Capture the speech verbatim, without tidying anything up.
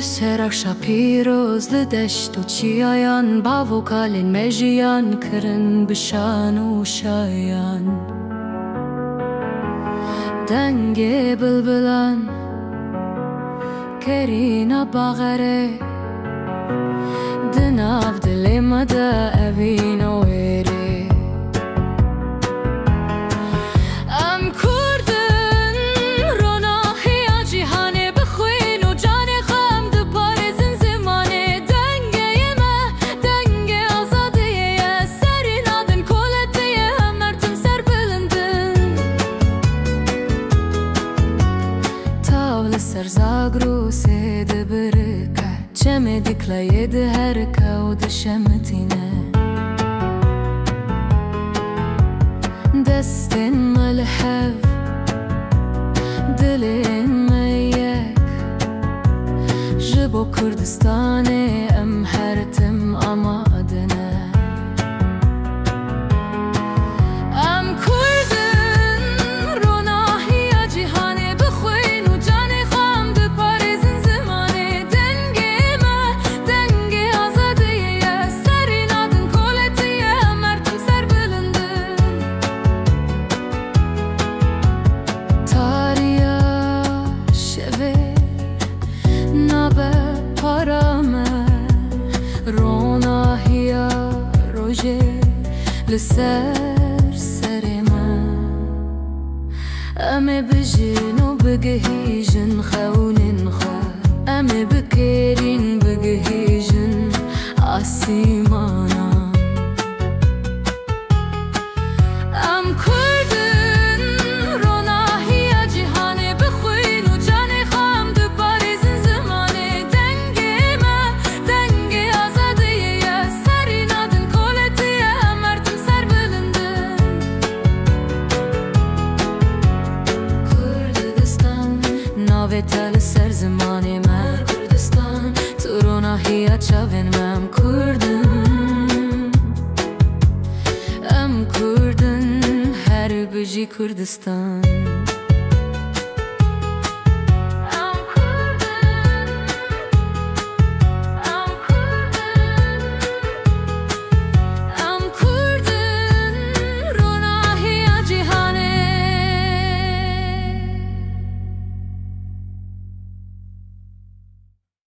Ser axa pîroz li deşt û çiyayan, bav û kalên me jiyan kirin bi şan û şayan. Dengê bilbilan kerîna baxerê, di nav dilê me de evîn û wêrê. Em Kurd in, ronahiya cîhanê, bi xwîn û canê xwe em diparêzin zimanê. Dengê me, dengê azadiyê ye, serî nadin koletiyê, em her tim serbilind in. Tav li ser Zagrosê dibirike, çemê Dikleyê diherike û dişemitîne. Destên me li hev, dilên me yek, ji bo Kurdistanê em her tim amade ne. Em Kurd in, ronahiya cîhanê, bi xwîn û canê xwe em diparêzin zimanê. Dengê me, dengê azadiyê ye, serî nadin koletiyê, em her tim serbilind in. Tariya şevê nabe para me, ronahiya rojê li ser serê me. Em ê bijîn û bigihîjin xewnên xwe, em ê bikêrîn bigihîjin asîmana. Em Kurd in, ronahiya cîhanê, bi xwîn û canê xwe em diparêzin zimanê. Dengê me, dengê azadiyê ye, serî nadin koletiyê, em her tim serbilind in. Kurdistan, navê te li ser zimanê me. Kurdistan, tu ronahiya çavên me, em Kurd in. Em Kurd in, her bijî Kurdistan.